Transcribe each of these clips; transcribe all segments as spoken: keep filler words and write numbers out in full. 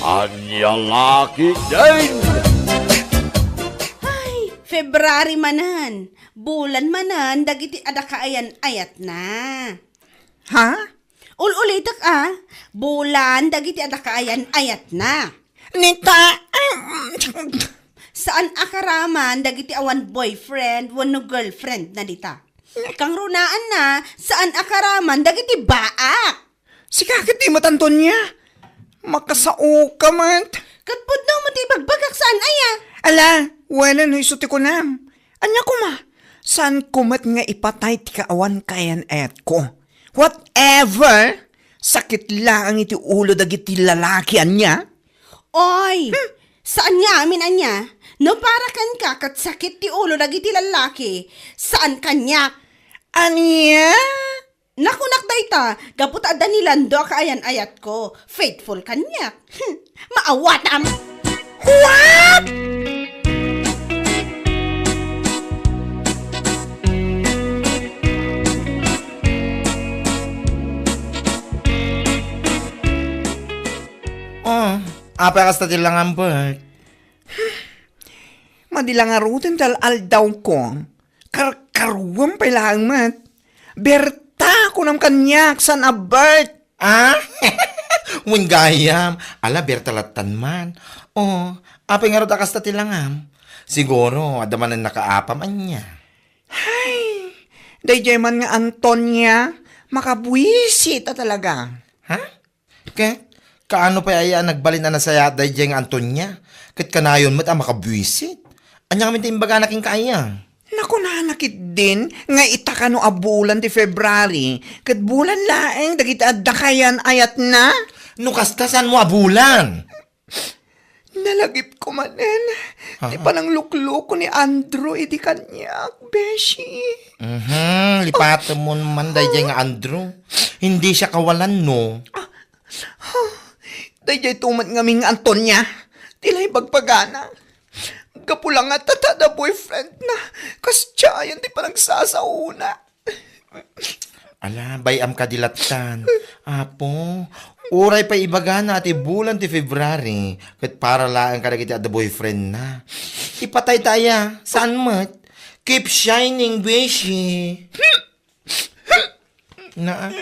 Ania la ketdin? Ay, February manen. Bulan manen dagiti adda kaayan-ayatna. Ha? Ul-ulitek a, bulan dagiti adda kaayan-ayatna. Nita, saan a karaman dagiti awan boyfriend wenno girlfriend na dita. Kangrunaanna, saan a karaman dagiti baak. Sika ket di met, Antonia. Makasaoka met. Ket pudno met ti ibagbagak saan aya? Ala, wen no isu ti kunam. Ania koma? Saanko met nga ipatay ti kaawan kaayan-ayatko. Whatever! Sakit laeng iti ulo dagiti lalaki, ania? Oy, saan nga amin ania? No para kenka ket sakit ti ulo dagiti lalaki, saan kaniak. Ania? Nakunak dayta, gapu ta adda ni Lando a kaayan-ayatko. Faithful kaniak. Maawatam! What? Oh, apay kasta ti langam, Bert? Madi la ngaruden ti al-aldawko. Karkaruam pay laeng met. Berta, kunam kaniak, saan a Bert? Ah? Wen gayam. Ala, Berta lattan man. Oh, apay ngarud a kasta ti langam? Siguro, adda manen nakaapam, ania? Hay, daydiay man nga Antonia, makabuisit a talaga. Ha? Ket, kaano pay aya a nagbalin a nasayaat daydiay nga Antonia? Ket kanayon met a makabuisit. Ania ngamin ti imbagana kenka aya? Nakunana ketdin nga ita kano a bulan ti February, ket bulan laeng dagiti adda kaayan-ayatna? No kasta, saanmo a bulan? Nalagipko manen ti Ah. pananglukloko ni Andrew idi kaniak, beshi. Mhm, lipatemon man daydiay nga Andrew. Hindi siya kawalan, no? Daydiay tumet ngamin nga Antonia, ti la ibagbagana. Gapu la nga ta ta da boyfriend na, kasdiayan ti panagsasaona. Ala, bay-am kadi lattan. Apo, uray pay ibagana a ti bulan ti February, ket para laeng kadagiti adda boyfriend na. Ipatay ta aya, saan met? Keep shining, beshi. Naa.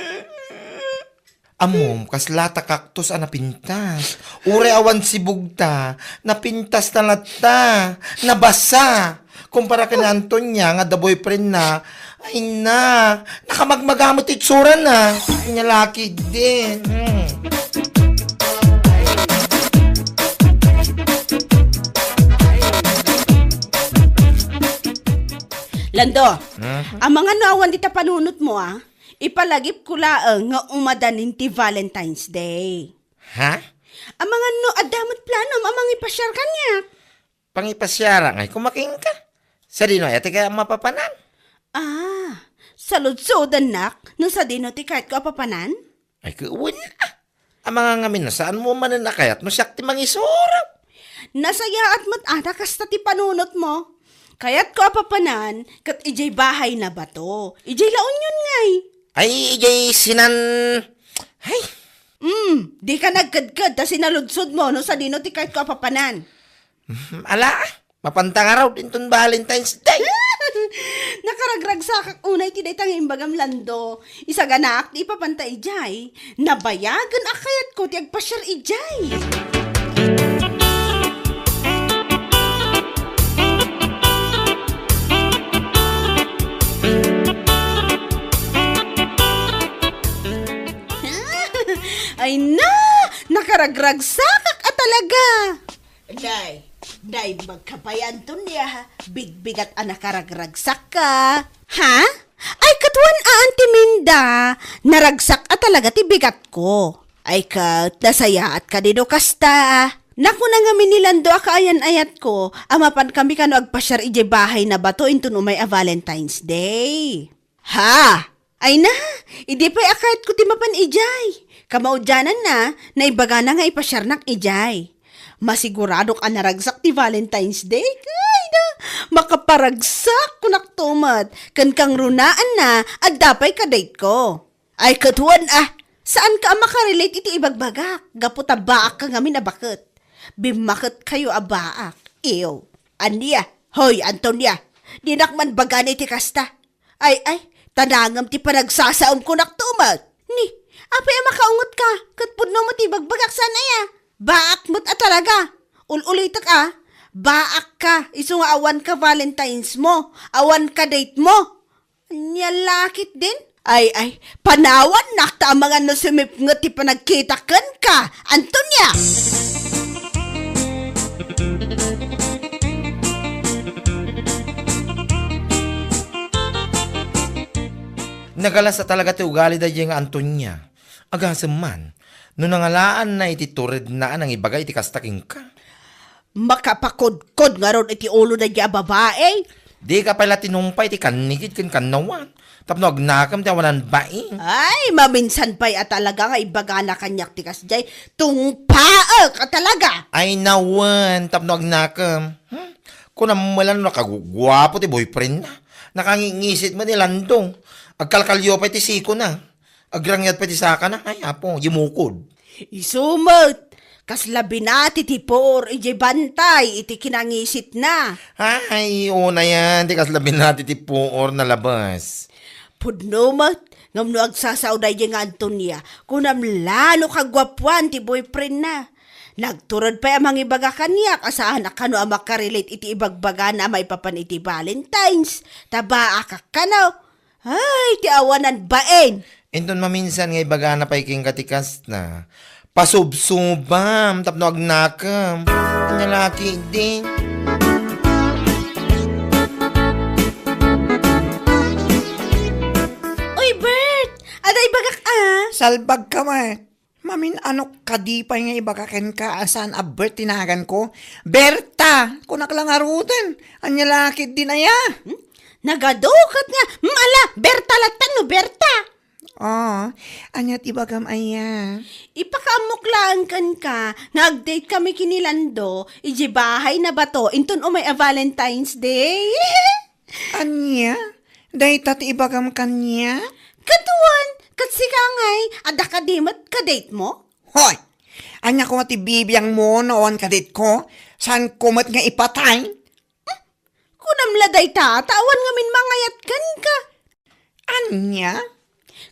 Ammom, kasla ta cactus a napintas. Uray awan sibugta, napintas na latta. Nabasa. Kumpara ken Antonia nga adda boyfriend na. Ay na, nakamagmaga met ti itsurana. Ania la ketdin. Hmm. Lando, Hmm? Amangan no awan dita panunotmo, a? Ipalagipko laeng nga umadanin ti Valentine's Day. Ha? Amangan no adda met planom a mangipasiar kaniak. Pangipasiara ngay koma kenka? Sadino aya ti kayat a papanan? Ah, saludsodannak no sadino ti kayatko a papanan? Ay, ket wen, a. Amangan ngamin no saanmo manen a kayat no siak ti mangisuro. Nasayaat met a ta kasta ti panunotmo. Kayatko a papanan ket idiay bahay na bato. Idiay La Union ngay. Ay, idiay sinan-, ay. Hmm, dika nagkedked ta sinaludsodmo no sadino ti kayatko a papanan. Hmm, ala, mapanta ngarud inton Valentine's Day. Nakaragragsakak unay ti dayta nga imbagam, Lando. Isaganaak ti ipapanta idiay. Nabayagen a kayatko ti agpasiar idiay. Ay na! Nakaragragsakak a talaga! Day, day, magkapayan ton ya, bigbigat a nakaragragsakka. Ha? Ay, ket wen a, Auntie Minda, naragsak a talaga ti bigatko. Ay, ket nasayaat kadi no kasta. Nakuna ngamin ni Lando a kaayan-ayatko a mapankami kano agpasiar idiay bahay na bato inton umay a Valentine's Day. Ha? Ay na, idi pay a kayatko ti mapan idiay. Kamaudiananna, naibagana nga ipasiarnak idiay. Masiguradok a naragsak ti Valentine's Day. Ay na, makaparagsak, kunak tumet. Ken kangrunaanna, adda pay ka-date ko. Ay, ket wen a, Saanka a makarelate iti ibagbagak, gapu ta baakka ngamin a baket. Bimmaketkayo a baak. Iyo. Ania? Hoy, Antonia! Dinak man bagana iti kasta. Ay, ay, tanangem ti panagsasaom kunak tumet. Ni, apay a makaungetka? Ket pudno met ti ibagbagak saan aya? Baak met a talaga. Ul-ulitek a, baak ka, isu nga awan ka Valentine's mo, awan ka date mo. Ania la ketdin? Ay, ay, panawannak ta amangan no sumipnget ti panagkitak kenka, Antonia! Nagalas a talaga ti ugali daydiay nga Antonia. Agasem man, no nangalaanna iti turedna a nangibaga iti kasta kenka. Makapakodkod ngarud iti ulo daydiay a babai. Dika pay la tinungpay iti kannigid ken kannawan. Tapno agnakem ti awanan bain. Ay, maminsan pay a talaga nga ibagana kaniak ti kasdiay. Tungpaek a talaga. Ay, nawen, tapno agnakem. Hmm? Kunam met la no nakaguguapo ti boyfriendna. Nakangingisit met ni Lando. Agkalkalio pay ti sikona. Agrangyat pay ti sakana. Ay, apo, yumukod. Isu met, kasla binati ti puor idiay bantay iti kinangisitna. Ay, unayan, ti kasla binati ti puor nalabas. Pudno met, ngem no agsasao daydiay nga Antonia, kunam la no kaguapuan ti boyfriendna. Nagtured pay a mangibaga kaniak a saan a kano a makarelate iti ibagbagana a maipapan iti Valentine's, ta baakak kano. Ay, ti awanan bain! Inton maminsan nga ibagana pay kenka ti kasta, pasubsubam tapno agnakem. Ania la ketdin? Uy, Bert! Adda ibagak a? Salbagka met. Mamin-anok kadi pay nga ibaga kenka a saan a Bert ti naganko? Berta! Kunak la ngaruden. Ania la ketdin aya? Hmm? Nagadu ket nga, hmm, ala, Berta latta no Berta! Ah, ania ti ibagam aya? Ipakaammok laeng kenka nga agdate kami ken ni Lando idiay bahay na bato inton umay a Valentine's Day. Ania? Dayta ti ibagam kaniak? Ket wen, ket sika ngay, adda kadi met kadate mo? Hoy! Ania koma ti bibiangmo no awan kadate ko? Saanko met nga ipatay? Kunam la dayta, ta awan ngamin mangayat kenka. Ania?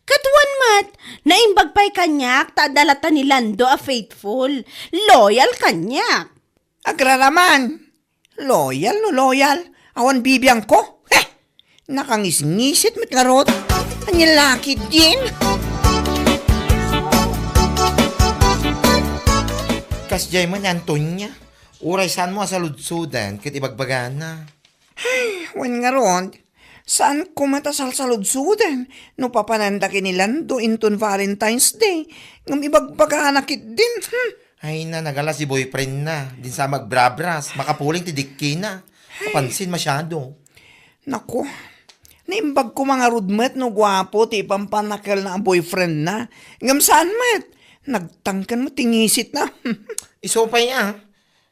Ket wen met, naimbag pay kaniak ta adda latta ni Lando a faithful, loyal kaniak. Agraraman. Loyal no loyal, awan bibiangko. Heh! Nakangisngisit met ngarud. Ania la ketdin? Kasdiay man ni Antonia. Uray saanmo a saludsodan ket ibagbagana. Ay, wen ngarud, saanko met a salsaludsodan no papananda ken ni Lando inton Valentine's Day, ngem ibagbagana ketdin. Hmm. Ay na, nagalas ti boyfriendna. Dinsa magrabras, makapuling ti dikkina. Ay. Kapansin masyado. Naku, naimbag ko mangarud met no guapo ti ipampannakelna a boyfriendna. Ngem saan met, nagtangken met ti ngisitna. Isu pay a.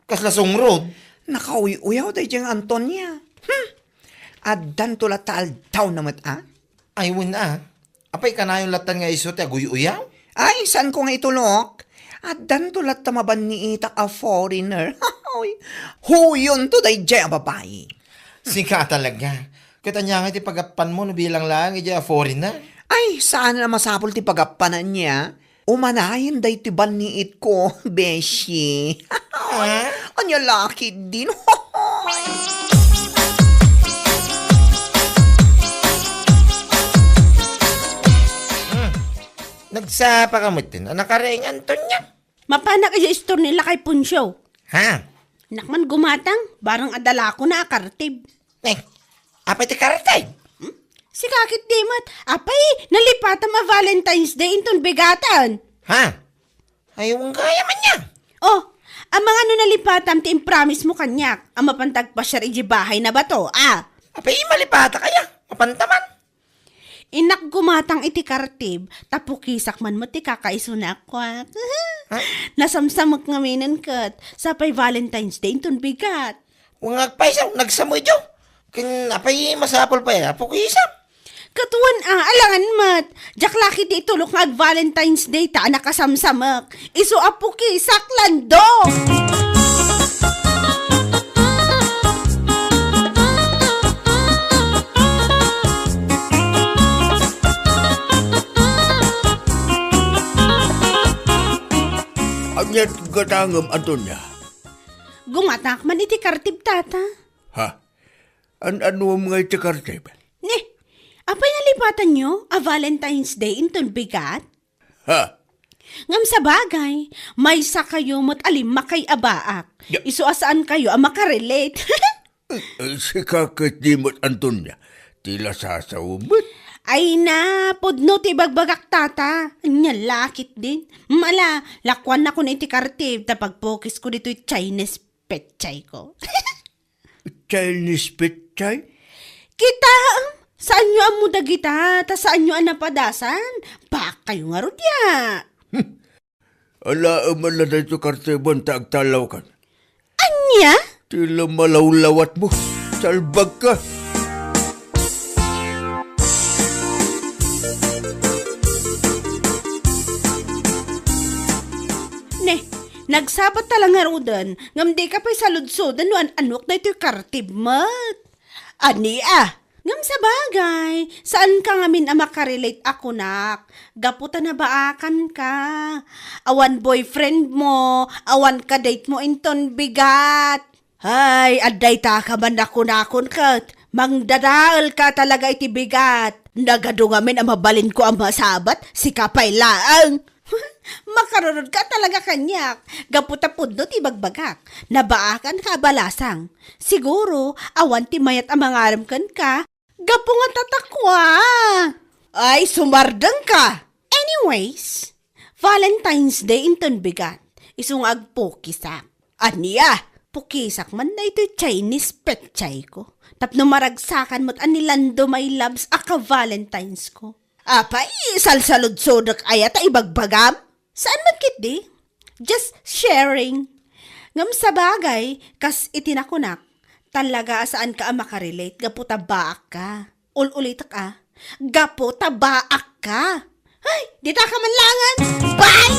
Kasla sungrod? Nakauy-uyaw daydiay nga Antonia. Hmm. Addanto latta aldawna met a? Ay, wen a. Apay kanayon latta nga isu ti aguy-uyaw? Ay, saanko nga itulok? Addanto latta mabanniitak a foreigner. Hoy, huyonto daydiay a babai. Sika talaga. Ket ania nga ti pagappanmo no bilang laeng idiay a foreigner? Ay, saan a masapul ti pagappan ania? Umanayen daytoy banniitko, beshi. Ah? Ania la ketdin? Hmm. Nagsapa ka met din. Anak ka rin, Antonia. Mapanak idiay istor ni Lakay Puncio. Ha? Anak man gumatang, barang adalako na a kartib. Eh, apay ti kartay? Hmm? Sika ketdi met, apay, nalipatam a Valentine's Day inton bigatan. Ha? Ay, wen gayam ania. Oh, amangan no nalipatam ti impromise mo kaniak, a mapanta agpasiar idiay bahay na bato, ah. Apay, malipatak aya, mapanta man. Innak gumatang iti kartib, ta pukisak man met ti kakaisuna a kuak. Ha? Nasamsamek ngaminen ket, sapay Valentine's Day inton bigat. Wen agpayso, nagsamedyo. Ken apay masapul pay a pukisak? Ket wen a, alangan met. Diak la ketdi itulok nga ag-Valentine's Day ta a nakasamsamek. Isu a pukisak, Lando! Ania ti gatangem, Antonia? Gumatak man iti kartib, Tata. Ha? An-anuem nga iti kartib? Ni, apay nalipatanyo a Valentine's Day inton bigat? Ha? Ngem sabagay, maysakayo met a limmakay a baak. Ya. Isu a saankayo a makarelate. Eh, sika ketdi met, Antonia. Ti la sasaw met. Ay na, pudno ti ibagbagak, Tata. Ania la ketdin. Mala, lakuannakon iti kartib ta pagpukisko ditoy Chinese petsay ko. Chinese petsay? Kitaem, saanyo ammo dagita, ta saanyo a napadasan? Baakkayo ngarud ya. Hmm. Alaem man la daytoy kartibem ta agtallawkan. Ania? Ti la malawlawatmo. Salbagka. Ne, nagsabat ta la ngaruden, ngem dika pay saludsoden no an-anok daytoy kartib met. Ania? Ngem sabagay, saanka ngamin a makarelate a kunak, gapu ta nabaakanka. Awan boyfriend mo, awan kadate mo inton bigat. Ay, adda itaka man a kunakon ket, mangdadaelka talaga iti bigat. Nagadu ngamin a mabalinko a masabat, sika pay laeng. Makarurodka talaga kaniak, gapu ta pudno ti ibagbagak. Nabaakanka a balasang. Siguro, awan ti mayat a mangarem kenka, gapu nga tatakua. Ay, sumardengka! Anyways, Valentine's Day inton bigat. Isu nga agpukisak. Ania? Pukisak man daytoy Chinese petsay ko. Tapno maragsakan met a ni Lando my loves a ka-Valentine's ko. Apay, salsaludsodek aya ta ibagbagam? Saan met ketdi? Just sharing. Ngem sabagay, kas iti nakunak, talaga a saanka a makarelate gapu ta baakka. Ul-ulitek a, gapu ta baakka. Ay, dita ka man langen. Bye!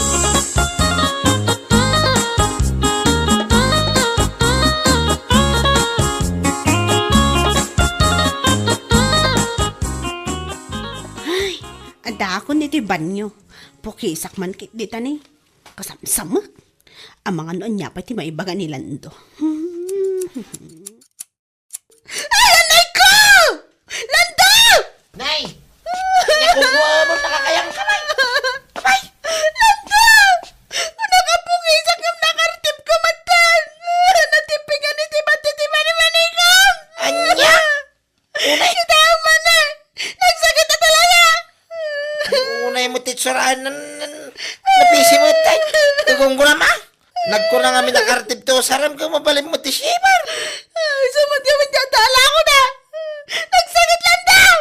Ay, adakon iti banyo. Pukisak man ketdi ta ni. Kasamsamek. Amangan no ania pay ti maibaga ni Lando. Ay, anay ko! Lando! Nay! Nakuha mo, nakakayang ka, Nay! Abay! Lando! Nakapukisak ngem nakartib ko met. Natipingan iti bati ti manimanikam! Ania? Unay. Kita man eh! Nagsakit na talaga! Unay mo ti itsuraen nan, nan, napisi mo, tay. Gugunggunam, ah. Nagkuna nga mi nakartib ti usarem, ket mabalin mo ti shimmer. Ay, sumat kami ti adala ko na. Nagsakit lang daw!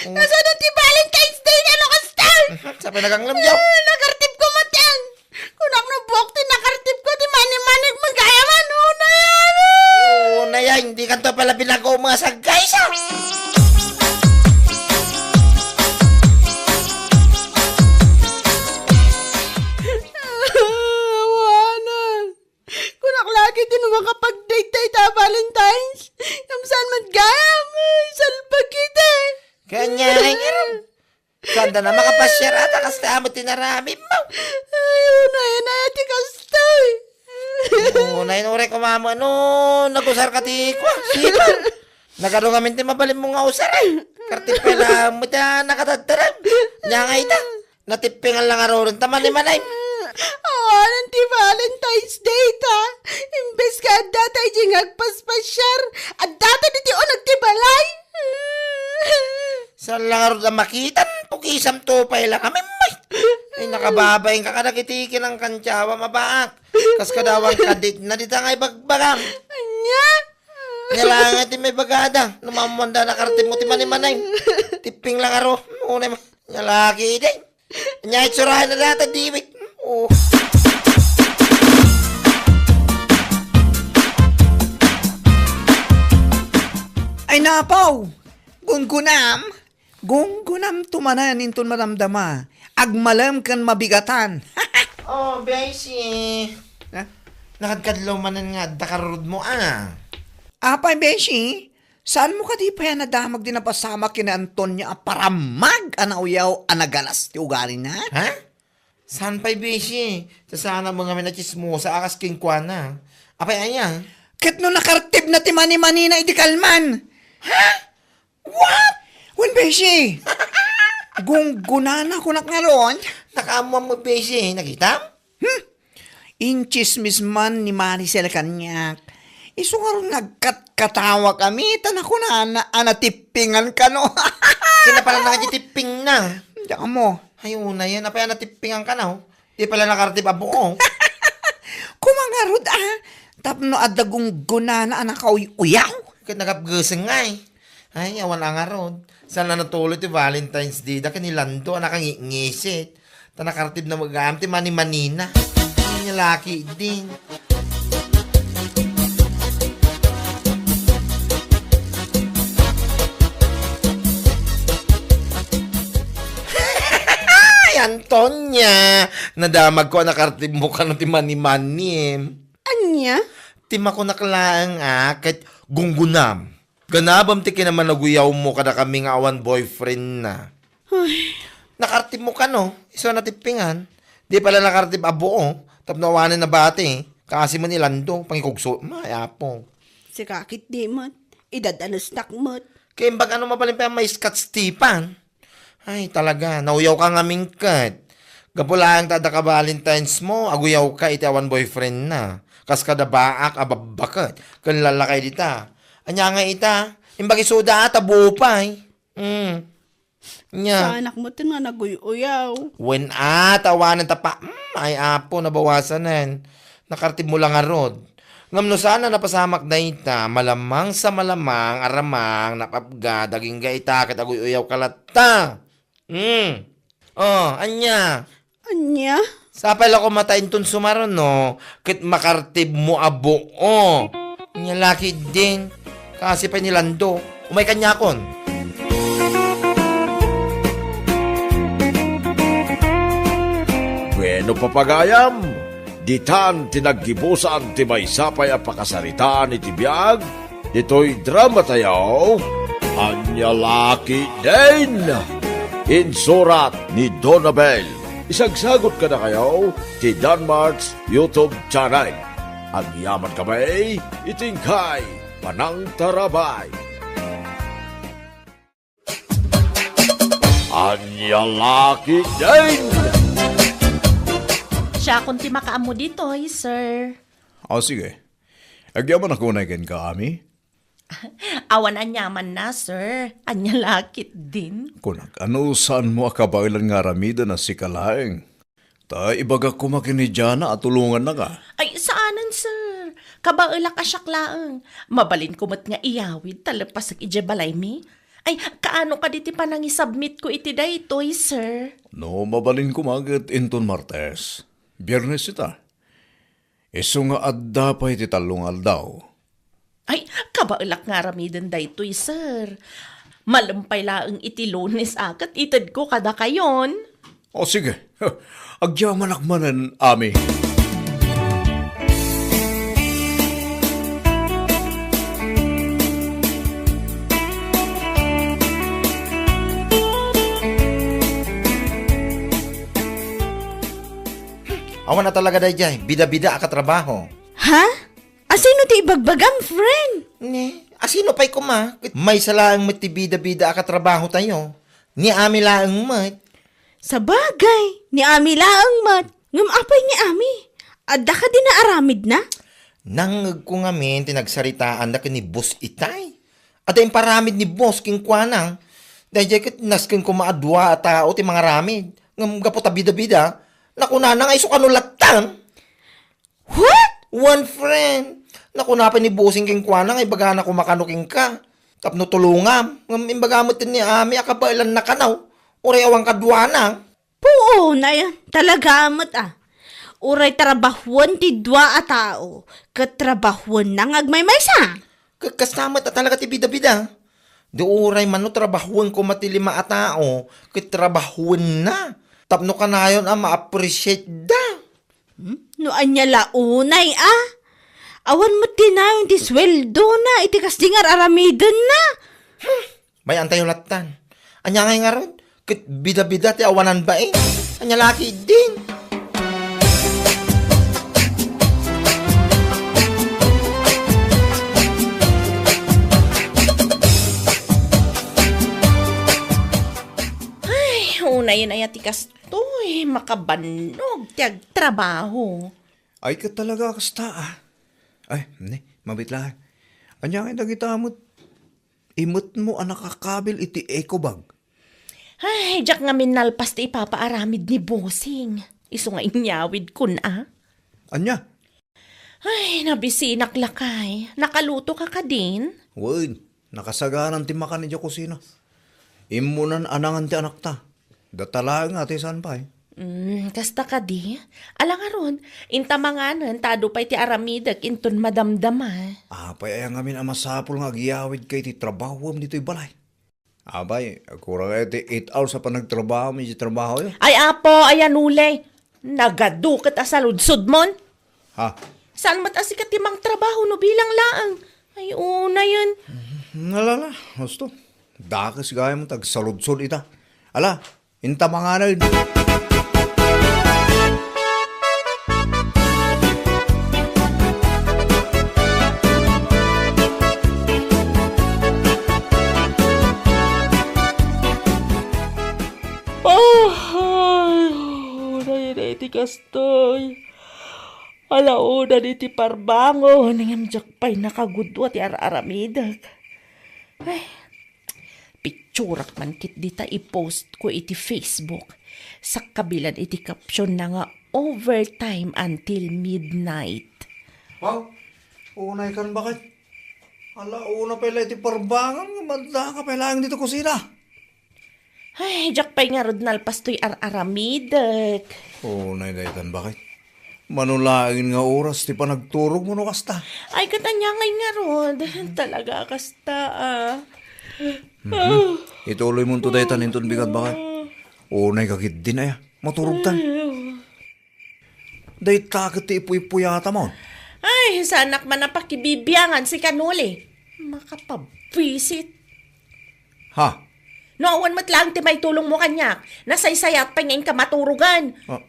Mm. Nasaan ti Valentine's Day nga lukas tayo? Mhm, sapay naganglam, yaw. Ah, nakartib ko met yan. Kunak no buok ti nakartib ko, ti mani-manik, magaya man, unay, ano? Unay, ay, hindi kanto pala binago mga sagkay, sa. Awanan. Kunak lagi ti no makapag-date tayo ta Valentine's. Kamsaan man gayam. Ay, salbag kita. Kanya na, Sanda na makapasiar ata, kasta amo ti naramid mo. Ay, unay, unay, ti kastoy. Unay, unay, kumama, no, nagusar ka ti, kwa, sipa. Nagadu ngamin ti mabalin mo nga usar, eh. Kartipela mo ta nakatadtarag. Nya nga ita, natipingan lang aruron, ta manimanay. Awanan ti Valentine's Day, ta. Imbes ka adda ta iti nga agpaspasiar, adda ta diti unag ti balay. Saan lang arud a makitan, pukisamto pay lang kami, may. Ay, nakababain ka kadagiti kinangkantyawa, mabaak. Kas kadawan ka, di na dita nga ibagbagam. Anya? Nya lang nga ti may bagada, no mamuanda na kartib mo ti manimanay. Tipping lang aro, unay mo. Nya lagi, di. Nya itsurahan na data, diwit. Oh. Ay, napaw! Gungunam, Gunggunamto manen inton madamdama. Agmalem ken mabigatan. Oh, Beshi. Ha? Nakadkadlaw manen nga adda karurudmo, ah. Apay, Beshi? Saanmo kadi pay a nadamag ti napasamak ken ni Antonia a paramag a nauyaw a nagalas ti ugalina? Ha? Saan pay, Beshi? Sasana mo ngamin a chismosa a kas kenkuana. Apay aya? Ket no nakartibna ti manimanina idi kalman. Ha? What? Wen, Beshi. Gunggunana kunak ngarud. Nakaammoan mo, Beshi. Nakitam? Hmm? Inchismis man ni Maricel kaniak. Isu ngarud nga agkatkatawakami, ta nakunana a natippingan kano. Sino pala na nga tipping na? Diak ammo. Ay, una yan. Apay a natippingan ka na, oh? Di pala nakartib a buo. Kumangarud, ah. Tapno adda gunggunana a nakauy-uyaw. Ket nagapgeseng nga, eh. Ay, awan a ngarud. Saan na natuloy ti Valentine's Day da ken ni Lando a nakangitngisit. Ta nakartib na magam ti manimanina. Ania laki din. Ay, Antonia! Nadamag ko a nakartib mo kano ti manimanim. Ania? Ti makunak laeng a ket gunggunam. Ganabem ti kinamanaguyawmo kadakami nga awan boyfriend na. Ay. Nakartib mo kano, isu a natippingan. Di pala nakartib a buo, tapno awanen nabati. Kaasi man ni Lando, pangikugso, may apo. Sika ket di met, idadanesnak met. Kaimbag ano mabalin pay a maiskat Stefan? Ay, talaga, nauyaw ka ngamin ket. Gapu laeng ta adda ka Valentine's mo, aguyaw ka iti awan boyfriend na. Kas kada baak a babbaket, ken lallakay dita. Ania nga ita? Imbag isuda a ta buo pay. Mm. Nya. Saanak met nga naguy-uyaw. Wen a, tawanan ta pa. Mm, ay apo, nabawasanen. Nakartib mo lang ngarud. Ngem no saan a napasamak dayta, malamang sa malamang, aramang, napapga, dagingga ita, ket aguy-uyaw ka latta. Hmm. Oh, ania? Ania? Sapay la koma ta inton sumaruno, ket makartib mo a buo. Ania laki din. Kasi pay ni Lando. Umay kaniakon. Bueno, papagayam, ditan ti naggibusan ti maysa pay a pakasaritaan iti biag ditoy drama tayo, Ania Laki Din. Insurat ni Donabel. Isagsagot kadakayo ti Danmart's YouTube channel. Agyaman kami iti inkay panangtarabay. Ania Laki Din! Siakon ti makaammo ditoy, sir. O, sige. Agyamanak unay kenka, Ami. Awan aniamanna, sir. Ania Laki Din? Kunak, ano saan mo a kabaelan nga aramiden a sika laeng? Ta ibagak koma ken ni Jana a tulongannaka. Ay, saanen, sir. Kabaelak a siak laeng. Mabalinko met nga iyawid ta leppasek idiay balaymi. Ay, kaano kadi ti panangisubmitko iti daytoy, sir? No, mabalin koma ket inton Martes. Biernes ita. Isu nga adda pay ti tallo nga aldaw. Ay, kabaelak nga aramiden daytoy, sir. Malem pay laeng iti Lunes a ket itedko kadakayon. O, sige. Agyamanak manen, Ami. Awan a talaga daydiay, bida-bida a katrabaho. Ha? Asino ti ibagbagam, friend? Ne, asino pay koma? Maysa laeng met ti bida-bida a katrabaho tayo. Ni Ami laeng met. Sabagay, ni Ami laeng met. Ngem apay ni Ami? Adda kadi naaramidna? Nangngegko ngamin ti nagsaritaanda ken ni Boss Itay. Adda imparamid ni Boss kenkuana. Daydiay ket nasken koma a dua a tao ti mangaramid. Ngem gapu ta bida-bida, nakunana nga isu kano lattan. What? One friend. Nakuna pay ni Bossing kenkuana nga ibagana koma kano kenka. Tapno tulongam. Ngem imbaga met ni Ami a kabaelanna kano. Uray awan kaduana. Puon, ay, talaga met, ah. Uray trabahuan ti dua a tao, ket trabahuanna nga agmaymaysa. Ket kasta met a talaga ti bida-bida. Di uray man no trabahoen koma ti lima a tao, ket trabahoenna. Tapno kanayon a ma-appreciate da. Hmm? No ania la unay, a? Awan met ti nayon ti sueldona iti kasdi nga ar-aramidenna. May-antayo lattan. Ania ngay ngarud? Ket bida-bida ti awanan bain. Ania la ketdin? Ay, unayen aya ti kastoy, makabannog ti agtrabaho. Ay, ket talaga kasta, a. Ay, ni, mabit laeng. Ania ngay dagita met? Imetmo a nakakabil iti eco bag. Ay, diak ngamin nalpas ti ipapaaramid ni Bossing. Isu nga inyawidkon, a. Ania? Ay, nabisinak lakay. Nakaluto ka kadin? Wen, nakasagaran ti makan idiay kusina. Immunan a nangan ti anakta. Data laeng nga ti saan pay. Mm, kasta kadi? Ala ngarud, inta manganen ta adu pay ti aramidek inton madamdama. Apay aya ngamin a masapul nga agyawidka iti trabahoem ditoy balay? Apay, agkurang aya ti eight hours a panagtrabaho iti trabahoyo? Ay, Apo, ayan ulay. Nagadu ket a saludsodmon. Ha? Saan met a sika ti mangtrabaho no bilang laeng? Ay, unayen. Nalala, husto. Dakes gayam ti agsaludsod ita. Ala, inta manganen. Ay, unay, unay ti kastoy. Ala, unayen iti parbangon, ngem diak pay nakagudua ti ar-aramidek. Ay, picturak man ketdi ta i-post ko iti Facebook. Sakkabilan iti caption na nga overtime until midnight. Wow, unay kan baket. Ala, una pay la iti parbangon nga madda ka pay laeng dito kusina. Ay, diak pay ngarud nalpas toy ar-aramidek. Unay daytan, baket. Mano laeng nga oras ti panagturogmo no kasta? Ay, ket ania ngay ngarud. Talaga kasta, a. Mhm. Ituloymonto daytan inton bigat, baket. Unay ka ketdin aya. Maturogtan. Ay, Dayta ket ti ipuy-puyatamon. Ay, saanak man a pakibibiangan sika, Noli. Makapabwisit. Ha? No awan met laeng ti maitulongmo kaniak, nasaysayat pay nga inka maturogan. Ah.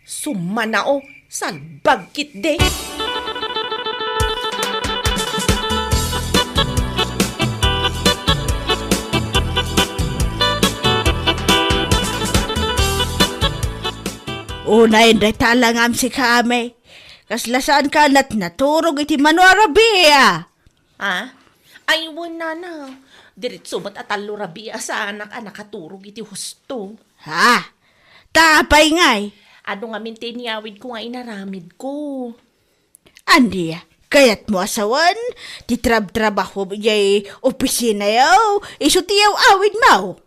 Sumanao, salbag ketdi. Unayen dayta a langam sika, Amay. Kasla saanka a natnaturog iti mano a rabii, a? Ha? Ay, wen, nana. Diretso met a tallo rabii a saanak a nakaturog iti husto. Ha? Ta apay ngay? Adu ngamin ti inyawidko nga inaramidko. Ania, kayatmo a sawen ti trabtrabahom idiay opisinayo? Isu ti yaw-awidmo?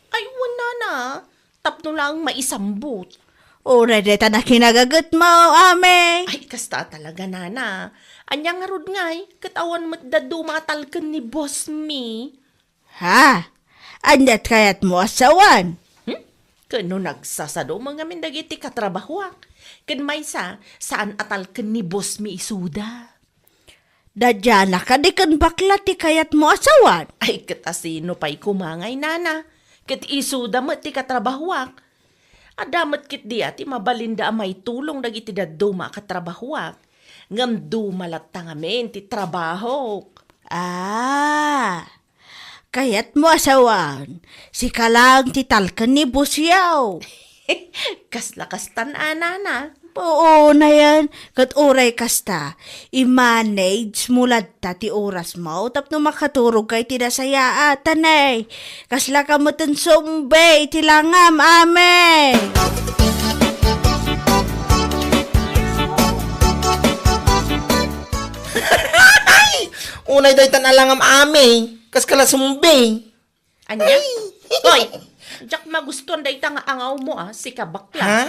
Ay, wen, nana. Tapno laeng maisambut. Uray dayta a kinagagetmo, Amay. Ay, kasta talaga, nana. Ania ngarud ngay, ket awan met dadduma a talken ni Boss Mi. Ha? Ania ti kayatmo a sawen? Hmm? Ket no nagsasado man ngamin dagiti katrabahoak, ken maysa, saan a talken ni Boss Mi isuda. Dadiana kadi ken bakla ti kayatmo a sawen? Ay, ket asino pay koma ngay, nana? Ket isuda met ti katrabahoak. Adda met ketdi a ti mabalinda a maitulong dagiti dadduma a katrabahoak. Ngem duma latta ngamin ti trabahok. Ah. Kayatmo a sawen, sika laeng ti talken ni Boss Yaw. Kasla kastan a, nana? Oo, nayen. Ket uray kasta, i-manage mo latta ti orasmo tapno makaturogka iti nasayaatan, ay. Kasla ka meten sumbe iti langam, Amay. Unay daytan a langam, Amay. Kas kala sumbi. Ania? Ay! Hoy! Diak magustuan dayta nga angawmo, a, sika bakla. Ha?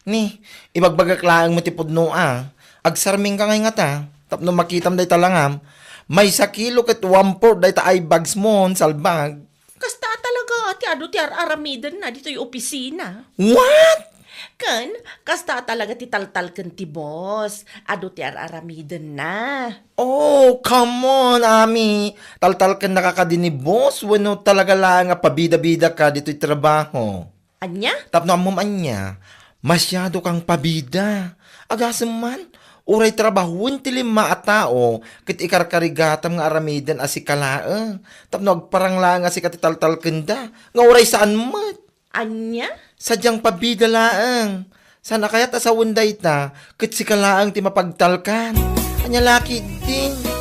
Ni, ibagbagak laeng met ti pudno, a. Agsarmingka ngay ngata, tapno makitam dayta langam, Maysa kilo ket one-fourth dayta eye bags mo, salbag. Kasta talaga ti adu ti ar-aramidenna ditoy opisina. What? Ken, kasta talaga ti taltalken ti boss, adu ti ar-aramidenna. Oh, come on, Ami. Taltalkennaka kadi ni boss wenno talaga laeng a pabida-bidaka ditoy trabaho? Ania? Tapno ammom ania, masiado kang pabida. Agasem man, uray trabahoen ti lima a tao ket ikarkarigatam nga aramiden a sika laeng. Tapno agparang laeng a sika ti taltalkenda, nga uray saan met. Ania? Sadiang pabida laeng. Saan a kayat a sawen dayta, ket sika laeng ti mapagtalkan. Ania la ketdin?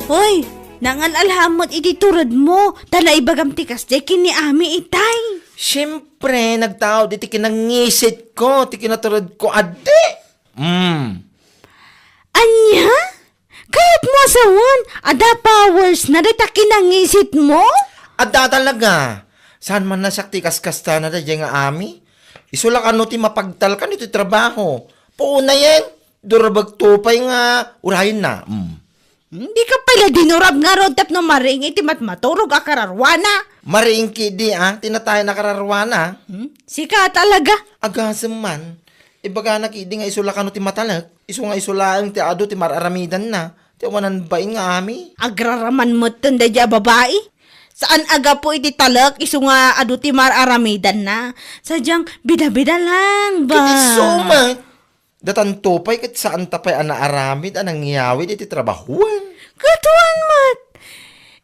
Hoy, nangan-alhammet iti turedmo, ta naibagam ti kasdiay ken ni Ami itay. Siempre, nagtaud iti kinangisitko, ti kinaturedko, adi. Mm. Ania? Kayatmo a sawen, adda powersna dayta kinangisitmo? Adda talaga. Saan man a siak ti kaskastana daydiay nga Ami? Isu la kano ti mapagtalkan iti trabaho. Puonayen, durabagto pay nga urayenna. Mm. Dika pay la dinurab ngarud tapno mariing iti matmaturog a kararwana. Mariing ketdi, a, ti natayan a kararwana. Hmm? Sika talaga. Agasem man. Ibagana ketdi nga isu la kano ti matalek. Isu nga isu laeng ti adu ti mar-aramidanna. Ti awanan bain nga Ami. Agraraman metten daydiay a babai. Saan a gapu iti talek isu nga adu ti mar-aramidanna. Sadiang bida-bida lang, ba? Ket isu met. Datanto pay ket saanta pay a naaramid a nangyawid iti trabahoen. Ket wen met.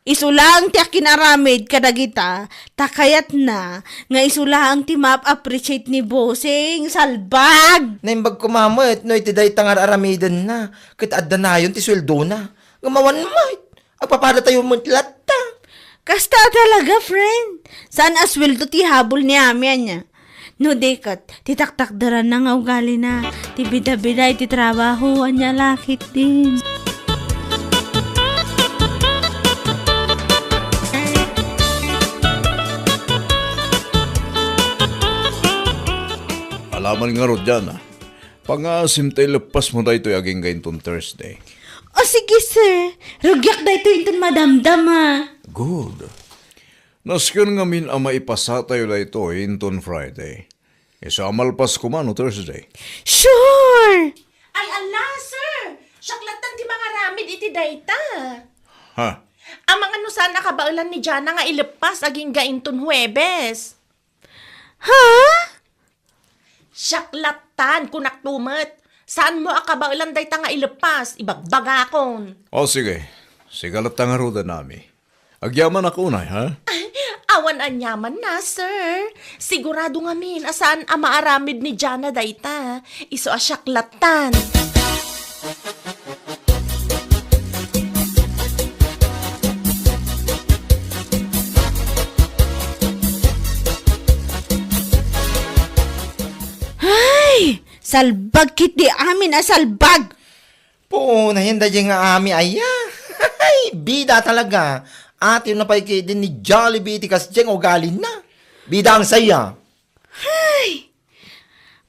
Isu laeng ti akinaramid kadagita, ta kayatna nga isu laeng ti maap-appreciate ni Bossing, salbag! Naimbag koma met no iti dayta nga ar-aramidenna, ket adda nayon ti sueldona. Ngem awan met. Agpapadatayo met latta. Kasta talaga, friend. Saan a sueldo ti habol ni Ami, ania? No di ket, ti taktakderanna nga ugalina, ti bida-bida iti trabaho, ania la ketdin. Alaman ngarud, Jana. Pangaasim ta ileppasmo daytoy agingga inton Thursday. O, sige, sir. Rugiak daytoy inton madamdama. Good. Nasken ngamin a maipasatayo daytoy inton Friday. Isu a malpas koma no Thursday. Sure! Ay, ala, sir! Siak lattan ti mangaramid iti dayta. Ha? Amangan no saan a kabaelan ni Jana nga ileppas agingga inton Huwebes. Ha? Siak lattan, kunak met. Saanmo a kabaelan dayta nga ileppas, ibagbagakon. O, sige. Sika latta ngaruden, Ami. Agyamanak unay, ha? Ay, awan aniamanna, sir. Sigurado ngamin a saan a maaramid ni Jana dayta. Isu a siak lattan. Ay, salbag ketdi amin a salbag! Puonayen daydiay nga Ami aya. Ay, bida talaga. Atayna pay ketdi ni Jollibee iti kasdiay nga ugalina. Bida ang saya. Ay!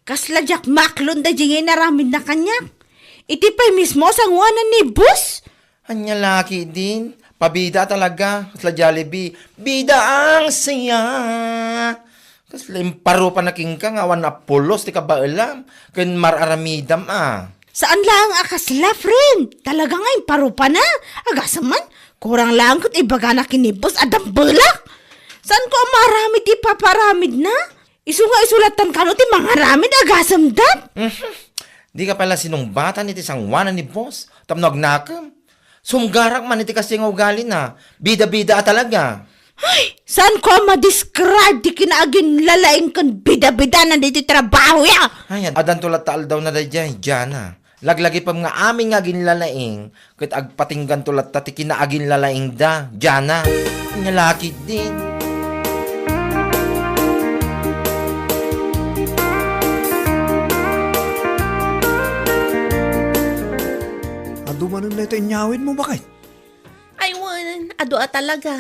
Kasla diak maaklon daydiay nga inaramidna kaniak. Iti pay mismo a sangoanan ni boss. Ania la ketdin, pabida talaga, kasla Jollibee. Bida ang saya. Kasla imparupanak kenka nga awan a pulos ti kabaelam, ken mar-aramidam a. Saan laeng a kasla, friend. Talaga nga imparupanak. Agasem man, kurang laeng ket ibagana ken ni boss a dambelak. Saanko a maaramid ti ipapaaramidna? Isu nga isu lattan kano ti mangaramid, agasem dat? Mhm. Dika pay la sinungbatan iti sangoanan ni boss tapno agnakem. Sumgarak man iti kasdiay nga ugalina. Bida-bida a talaga. Ay, saanko a ma-describe ti kinaaginlalaing ken bida-bidana ditoy trabahoya? Ay, ad-, addanto latta aldawna daydiay, Jana. Laglagipem nga amin nga aginlalaing, ket agpatingganto latta ti kinaaginlalaingda, Jana. Ania la ketdin. Adu manen daytoy inyawidmo, baket? Ay, wen, adu a talaga.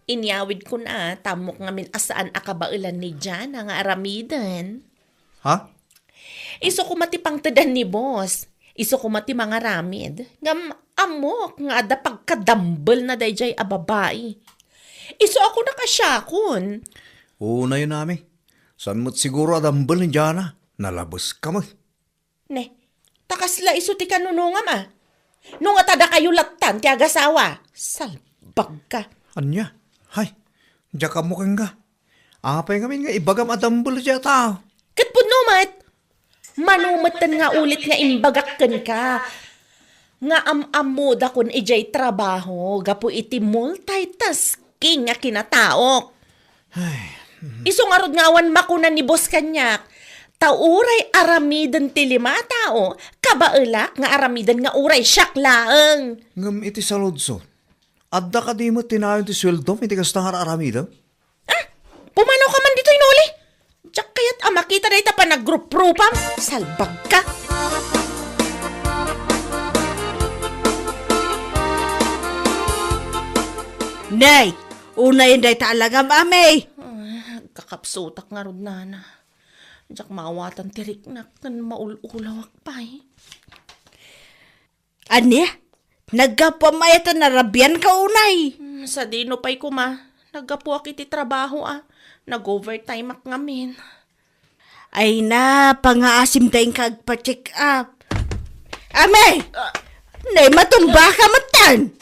Inyawidkon a, ta ammok ngamin a saan a kabaelan ni Jana nga aramiden. Ha? Isu koma ti pangtedan ni boss. Isu koma ti mangaramid. Ngem ammok nga adda pagkadambelna daydiay a babai. Isu a kunak a siakon. Unayen, Ami. Saan met siguro a dambel ni Jana? Nalabeska met. Ne, ta kasla isu ti kanunongam a. No nga ta dakayo lattan ti agasawa, salbagka. Ania? Hay, diak ammo kenka. Apay ngamin nga ibagam a dambel dayta? Ket pudno met. Mano metten nga ulit nga imbagak kenka nga am-ammodakon idiay trabaho gapu iti multitasking nga kinataok. Ay, mhm. Isu ngarud nga awan makuna ni boss kaniak, ta uray aramiden ti lima a tao, kabaelak nga aramiden nga uray siak laeng. Ngem iti saludsod, adda kadi met ti nayon ti sueldom iti kasta nga ar-aramidem? Ah, pumanawka man ditoy, Noli. Diak kayat a makita dayta panagruprupam. Salbagka. Nay, unayen dayta alagam, Ami. Ah, kakapsutak ngarud, nana. Diak maawatan ti riknak ken maul-ulawak pay. Ania? Naggapuam aya ta narabianka unay? Hmm, sadino pay koma. Naggapuak iti trabaho a. Nag-overtime ak ngamin. Ay na, pangaasim ta inka agpa-check up. Ami! Ah. Nay, matumbaka metten!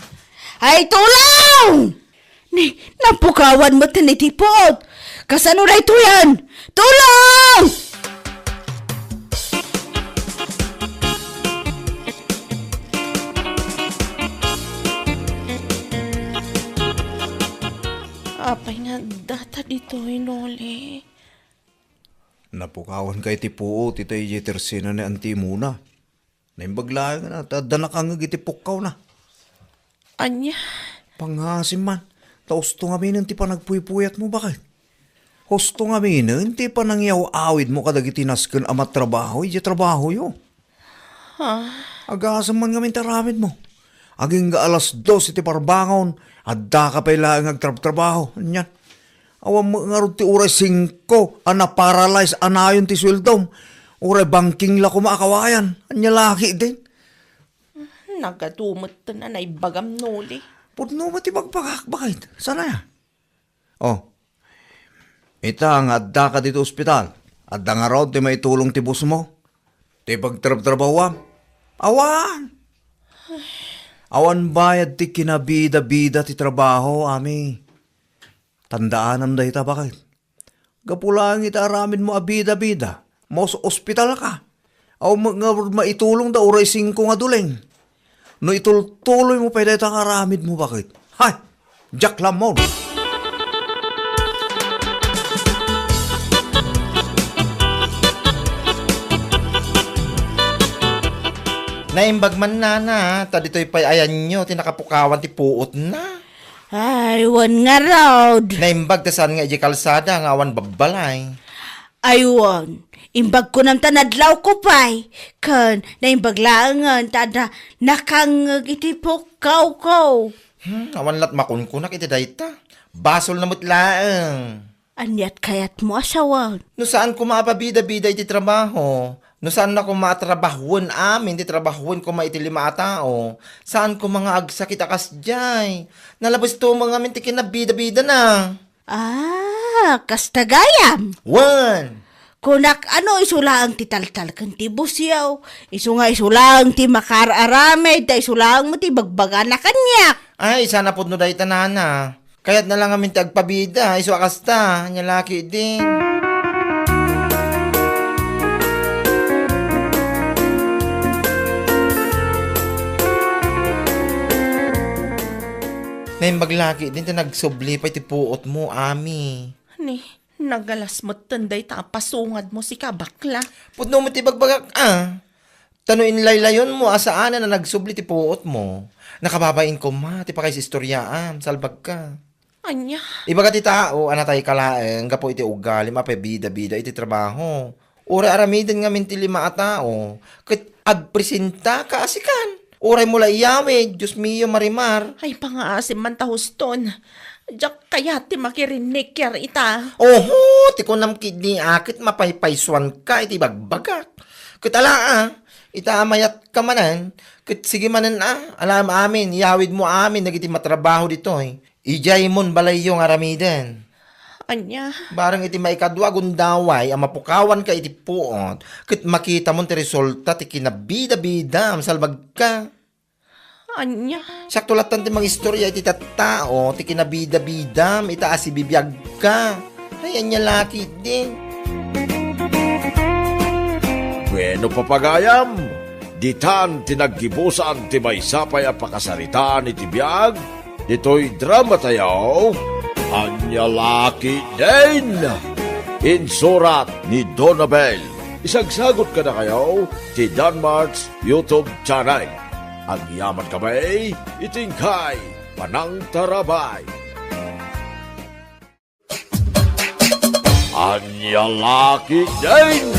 Ay, tulong! Ni, napukawan metten iti puot. Kasano daytoyen? Tulong! Apay nga data ditoy, Noli? Napukawan ka iti puot, ita idiay tersena ni Antimona. Naimbag laeng a, ta adda nakangngeg iti pukkawna. Ania? Pangaasim man, ta husto ngaminen ti panagpuypuyatmo, baket. Husto ngaminen ti panangiyaw-awidmo kadagiti nasken a matrabaho idiay trabahoyo. Ha? Agasem man ngamin ti aramidmo. Agingga alas dos iti parbangon, addaka pay laeng agtrabtrabaho. Anian? Awan met ngarud ti uray singko a naparalyze a nayon ti sueldom. Uray bangking la koma a kawayan. Ania la ketdin? Nagadu metten a naibagam, Noli. Pudno met ti bagbagak, baket. Saan aya? Oh. Ita nga addaka ditoy ospital, adda ngarud ti maitulong ti bossmo? Ti pagtrabtrabahoam? Awan. Awan bayad ti kinabida-bida ti trabaho, Ami. Tandaanam dayta, baket. Gapu laeng iti aramidmo a bida-bida, maus-ospitalka. Awan met nga maitulongda uray singko nga duleng. No itultuloymo pay dayta nga aramidmo, baket. Hay! Diak lammon! Naimbag man, nana, ta ditoy pay ayanyo ti nakapukawan ti puotna. Ay, wen ngarud. Naimbag ta saan nga idiay kalsada nga awan babbalay. Ay, wen. Imbag kunam ta nadlawko pay. Ken naimbag laengen ta adda nakangngeg iti pukkawko. Hmm, awan lat makunkunak iti dayta. Basolna met laeng. Aniat kayatmo a sawen? No saan koma a pabida-bida iti trabaho, no saan na koma a trabahoen amin ti trabahoen koma iti lima a tao, saan koma nga agsakit a kasdiay. Nalabesto met ngamin ti kinabida-bidana. Ah, kasta gayam? Wen! Kunak, ano isu laeng ti taltal ken ti busyaw? Isu nga isu laeng ti makaar-aramid, ta isu laeng met ti bagbagana kaniak. Ay, sana pudno dayta, nana. Kayatna la ngamin ti agpabida, isu a kasta, ania la ketdin. Naimbag la ketdin ti nagsubli pay ti puotmo, Ami. Ni, nagalas metten dayta a pasungadmo, sika, bakla. Pudno met ti bagbagak, a. Ta no inlaylayonmo a saanen a nagsubli ti puotmo, nakababain koma ti pakaisistoriaam, salbagka. Ania? Ibaga ti tao a natayka laeng gapu iti ugalim a pabida-bida iti trabaho. Uray aramiden ngamin ti lima a tao, ket agpresentaka a sikan. Uray mo la iyawid, Dios mio, Marimar. Ay, pangaasim man ta huston. Diak kayat ti makirinnikiar ita. Oho, ti kunam ketdi a ket mapaypaysuanka iti bagbagak. Ket ala a, ita a mayatka manen, ket sige manen a, alaem amin, iyawidmo amin dagiti matrabaho ditoy. Idiay mon balayyo nga aramiden. Ania? Bareng iti maikadua a gundaway a mapukawanka iti puot, ket makitamon ti resulta ti kinabidabidam, salbagka. Ania? Siakto lattan ti mangistorya iti tattao ti kinabidabidam ita a sibibiagka. Ay, ania la ketdi? Bueno, papagayam, ditan ti naggibusan ti maysa pay a pakasaritaan iti biag ditoy dramatayo, Ania la ketdin? Insurat ni Donabel. Isagsagot kadakayo ti Danmart's YouTube channel. Agyaman kami iti inkay panangtarabay. Ania la ketdin?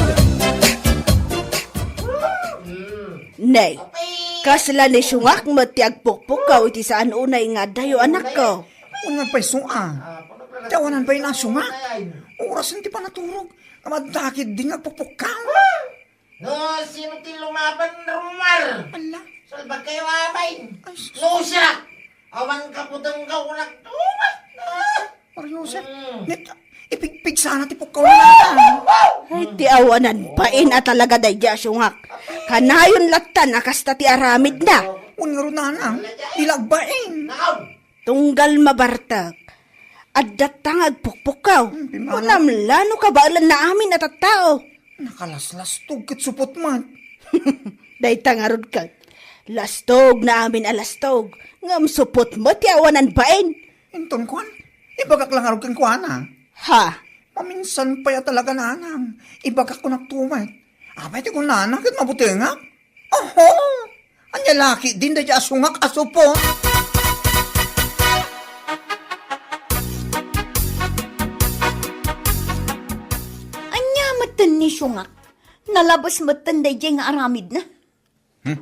Ne, kasla ni Siungak met ti agpukpukkaw iti saan unay nga addayo, anakko. Wen nga pay Siungak. Ti awanan pay a Siungak. Orasen ti panaturog. Nga madakit din nga agpukpukkaw. No, sino ti lumaban, Romar? Ala. Salbag kayo, amay. Ay, sus. No, siya. Awan ka pudenggaw, nagtumat. Ah. Mario Joseph, mm, net, ipigpig sana ti pukkaw na. Ay, ti awanan bain a talaga daydi a Siungak. Kanayon lattan a kasta ti aramidna. Wen ngarud, nanang, di la agbain. Tunggal mabartek. Addatta nga agpukpukkaw. Hmm, pimanaw. Kunam la no kabaelanna amin a tattao. Nakalaslastog ket supot met. Dayta ngarud ket. Lastog na amin a lastog. Ngem supot met ti awanan bain. Inton kuan, ibagak la ngarud kenkuana. Ha? Maminsan pay a talaga, nanang. Ibagak kunakto met. Apay ti kunana ket mabutengak? Oho! Ania la ketdin daydi a Siungak a supot? Ania metten ni Siungak? Nalabes metten daydi nga aramidna? Hmm?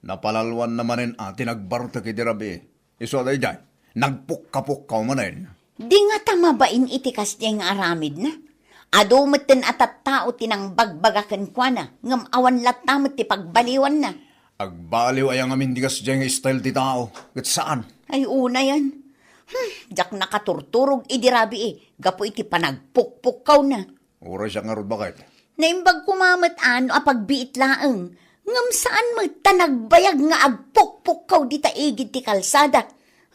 Napalalwanna manen a ti nagbartek idi rabii. Isu a daydiay, nagpukkapukkaw manen. Di ngata mabain iti kasdiay nga aramidna. Adu metten a tattao ti nangbagbaga kenkuana, ngem awan latta met ti pagbaliwanna. Agbaliw aya ngamin ti kasdiay nga style ti tao, ket saan? Ay, unayan. Hmm, diak nakaturturog idi rabii, gapu iti panagpukpukkawna. Uray siak ngarud, baket. Naimbag koma met a no a pagbiit laeng, ngem saan met ta nagbayag nga agpukpukkaw dita igid ti kalsada.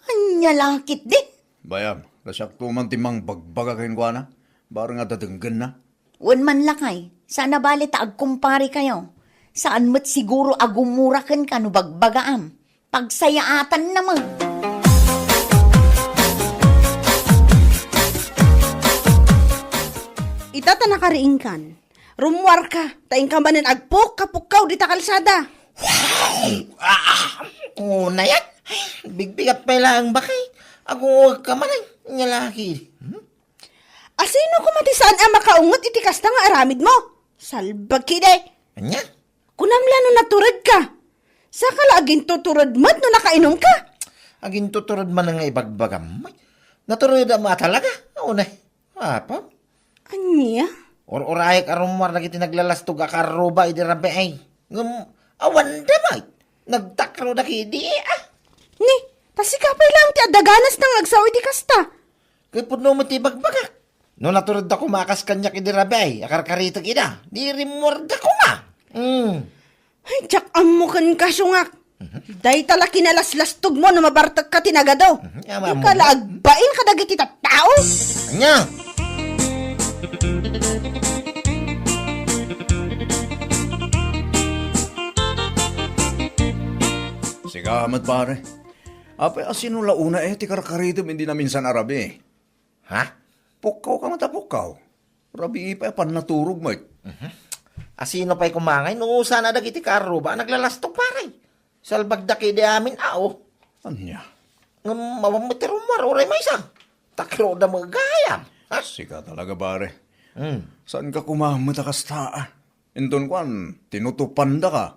Ania la ketdin? Bayam, ta siakto man ti mangbagbaga kenkuana, bareng a dadenggenna. Wen man lakay, saan a bale ta agkumparekayo. Saan met siguro a gumura kenka no bagbagaam. Pagsayaatanna met. Ita ta nakariingkan. Rummuarka, ta inka manen agpukkapukkaw dita kalsada. Ah, unayan. Bigbigat pay laeng, baket. Agungugka manen, ania la ketdi. Hmm? Asino koma ti saan a makaunget iti kasta nga aramidmo? Salbag ketdi. Ania? Kunam la no naturedka. Saka la agintutured met no nakainumka. Agintutured manen nga ibagbagam. Naturedam a talaga. Unay. Apo? Ania? Ur-urayek a rummuar dagiti naglalastog a karruba idi rabii. Ngem, awanda met. Nagtakroda ketdi, ah. Ni, ta sika pay laeng ti adda ganasna nga agsao iti kasta. Ket pudno met ti ibagbagak. No naturedda koma a kas kaniak idi rabii a karkaritek ida, di rimmuarda koma. Hmm. Ay, diak ammo kenka, Siungak. Mhm. Dayta la kinalaslastogmo no mabartekka ti nagadu. Mhm. Ama, inka ammo. La agbain kadagiti tattao. Ania? Sika met, pare. Apay, asino la unay ti karkaritem idi naminsan a rabii? Ha? Pukkaw ka met a pukkaw. Rabii pay a pannaturog met. Mhm. Asino pay koma ngay no saan a dagiti karruba a naglalastog, pare? Salbagda ketdi amin, ao. Ania? Ngem awan met ti rummuar, uray maysa. Takroda met gayam. Ha? Sika talaga, pare. Hmm. Saanka koma met a kasta, ah? Inton kuan, tinutupandaka.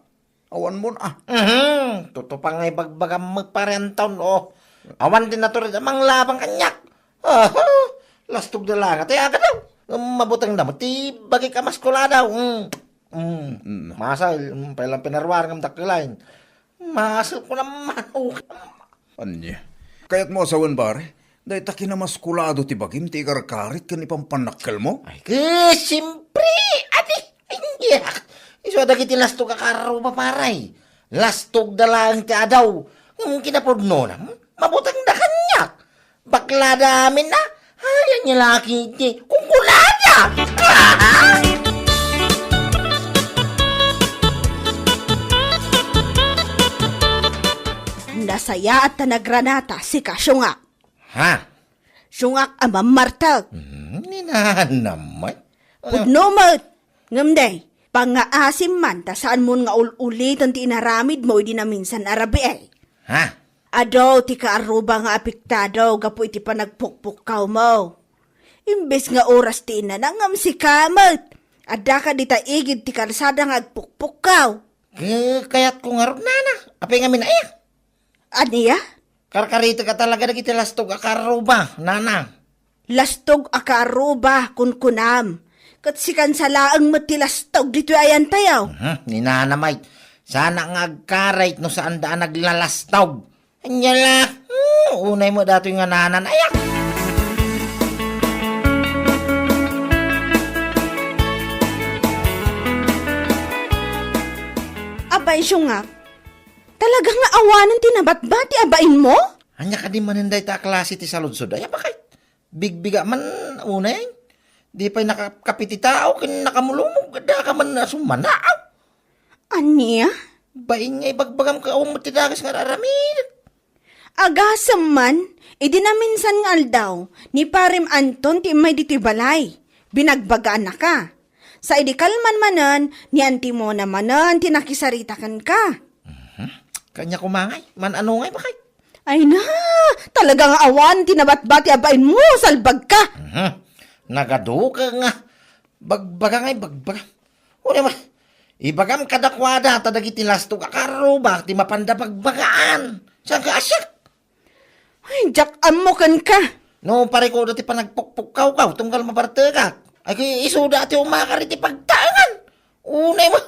Awan mo na. Mhm. Tuto pa nga ibagbagam met pare Anton, oh. Awan din natured a manglabang kaniak. Aha. Lastog da lang, ate, agadaw. Mabuteng da mo, ti bagik a maskuladaw. Mm. Mm. Mm. Masal, mm, pailang pinaruar ngam dakkel laeng. Masal ko naman, oh. Ania? Kayat mo a sawen, pare? Dayta kinamaskulado ti bagim ti ikarkarit ken ipampannakkel mo? Ay, ke, siyempre, adi, ay, isu a dagiti lastog a kaarruba, pare. Lastog da laeng ti adaw. Ngem kinapudnona, mabuteng da kaniak. Bakla da amin na. Ay, ania la ketdi. Kungkunada. Nasayaat ta nagranata si Kasiungak. Ha? Siungak a mammartek. Hmm, ni nanam met. Pudno met. Ngem day, pangngaasim man ta saanmon nga ul-uliten ti inaramidmo idi naminsan a rabii. Ha? Adu ti kaarruba nga apektado gapu iti panagpukpukkawmo. Imbes nga oras ti inana ngem sika met. Addaka dita igid ti kalsada nga agpukpukkaw. Ke-, kayatko ngarud, nana. Apay ngamin aya? Ania? Karkaritek a talaga dagiti lastog a kaarruba, nana. Lastog a kaarruba, kunkunam. Ket sikan sa laeng met ti lastog ditoy ayantayo. Mhm, ni nana met. Saanak nga agkarit no saanda a naglalastog. Ania la, hmm, unay met datoy nga nanan. Ayak! Abay, siungak, talaga nga awanen ti nabatbati a bainmo? Ania kadi manen dayta a klase ti saludsod? Ay, bakit? Bigbiga man, unay. Di pay nakakape ti tao, ken nakamulumog, daka man a summanaaw. Ania? Bain nga ibagbagam ket awan met ti dakes nga ar-aramidek. Agasem man, idi naminsan nga aldaw, ni Parem Anton ti immay ditoy balay. Binagbagaannaka. Sa idi kalman manen, ni Antimona manen ti nakisarita kenka. Mhm. Kaniak koma ngay, man-ano ngay, bakit? Ay na, talaga nga awan ti nabatbati a bainmo, salbagka. Mhm. Nagaduka nga. Bagbaga ngay, bagbaga. Uray ma, ibagam kadakuada ta dagiti lastog a kaarruba ti mapanda bagbagaan. Saan ka, asyak? Ay, diak ammo kenka. No, parikudo ti panagpukpukkawkaw, tunggal mabartekak. Ay, kay isuda ti umakar iti pagtaengan. Unay ma,